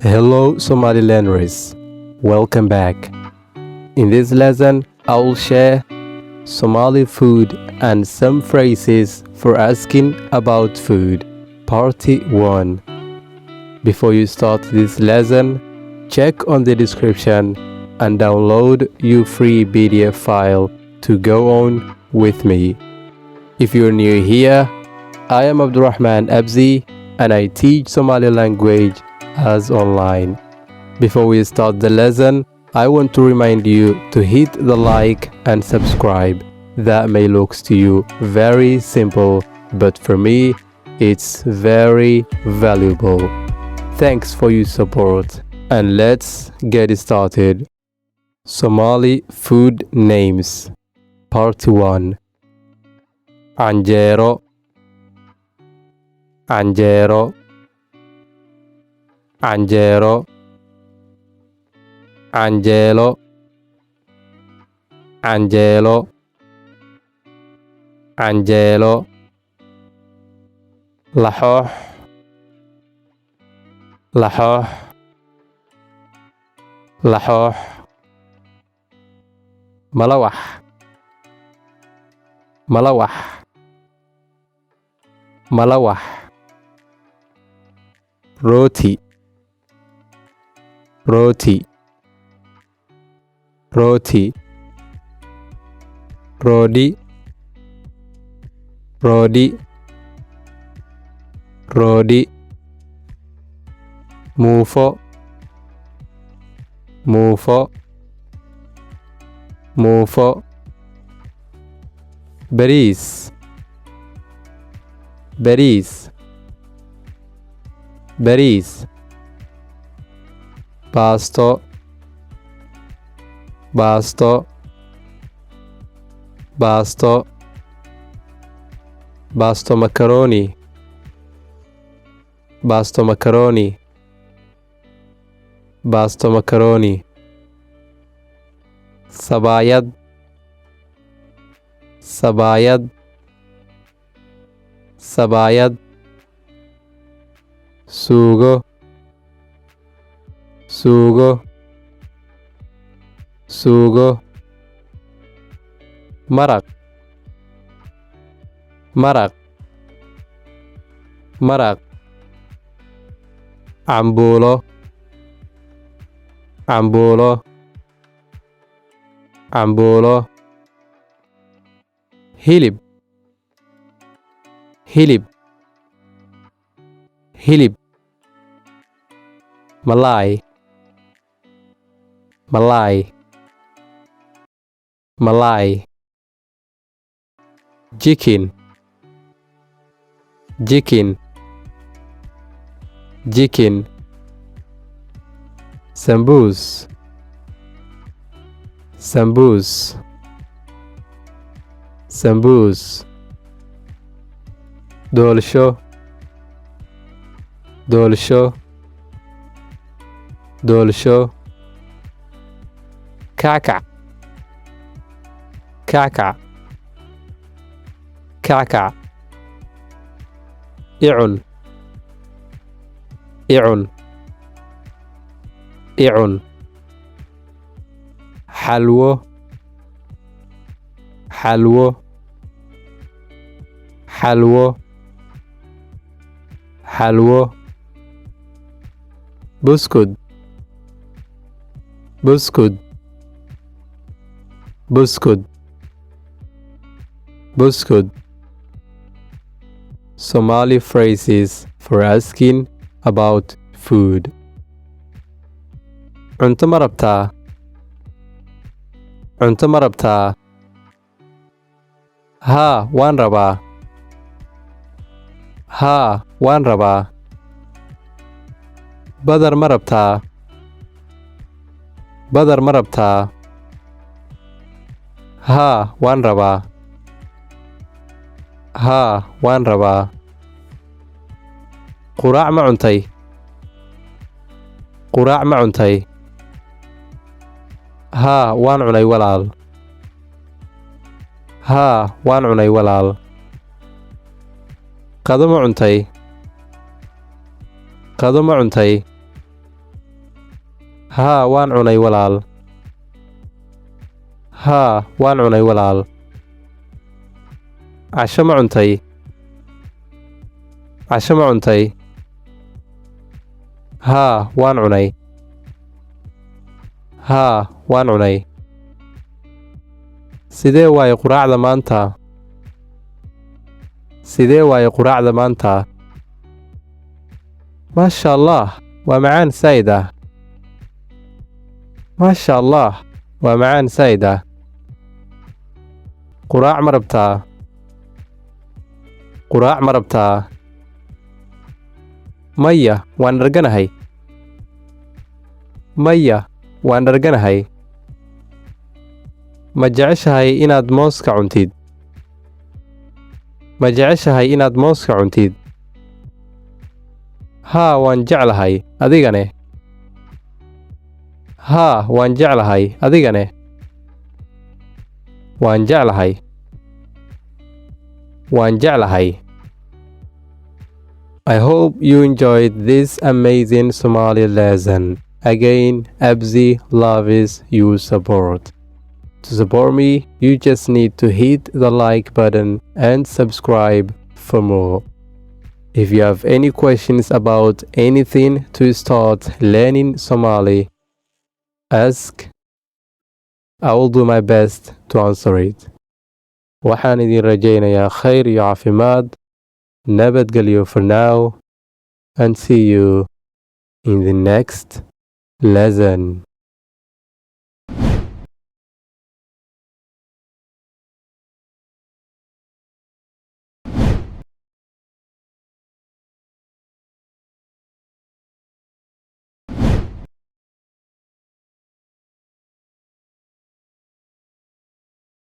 Hello, Somali learners. Welcome back. In this lesson, I will share Somali food and some phrases for asking about food. Part 1. Before you start this lesson, check on the description and download your free PDF file to go on with me. If you're new here, I am Abdurrahman Abzi and I teach Somali language as online. Before we start the lesson, I want to remind you to hit the like and subscribe. That may look to you very simple, but for me, it's very valuable. Thanks for your support, and let's get started. Somali food names, Part 1. Canjeero, canjeero, canjeero, canjeelo, canjeelo, canjeelo. Laxoox, laxoox, laxoox. Malawax, malawax, malawax. Rooti, rooti, rooti. Roodhi, roodhi, roodhi. Muufo, muufo, muufo. Bariis, bariis, bariis. Baasto, baasto, baasto. Baasto macaroni, baasto macaroni, baasto macaroni. Sabaayad, sabaayad, sabaayad. Suugo, suugo, suugo. Maraq, maraq, maraq. Cambuulo, cambuulo, cambuulo. Hilib, hilib, hilib. Malaay, malaay, malaay. Chicken, chicken, chicken. Sambuus, sambuus, sambuus. Doolsho, doolsho, doolsho. Kackac, kackac, kackac. I cun, i cun, i cun. Xalwo, xalwo, xalwo, xalwo. Buskud, buskud, buskud, buskud. Somali phrases for asking about food. Cunto ma rabtaa? Cunto ma rabtaa? Haa, waan rabaa. Haa, waan rabaa. Badar ma rabtaa? Badar ma rabtaa? Haa, waan rabaa. Haa, waan rabaa. Quraac ma cuntay? Quraac ma cuntay? Haa, waan cunay, walaal. Haa, waan cunay, walaal. Qado ma cuntay? Qado ma cuntay? Haa, waan cunay, walaal. Haa, waan cunay, walaal. Casho ma cuntay? Casho ma cuntay? Haa, waan cunay. Haa, waan cunay. Sidee waaye quraacda maanta? Sidee waaye quraacda maanta? Maasha Allah, waa macaan saa'id ah. Maasha Allah, waa macaan saa'id ah. Quraac ma rabtaa? Quraac ma rabtaa? Maya, waan dharganahay. Maya, waan dharganahay. Ma jeceshahay inaad mooska cuntid? Ma jeceshahay inaad mooska cuntid? Haa, waan jeclahay. Adigane? Haa, waan jeclahay. Adigane? Waan jeclahay. Waan jeclahay. I hope you enjoyed this amazing Somali lesson. Again, Abzi loves your support. To support me, you just need to hit the like button and subscribe for more. If you have any questions about anything to start learning Somali, ask. I will do my best to answer it. Waxaan idin rajaynayaa khayr iyo caafimaad. Nabadgelyo for now and see you in the next lesson.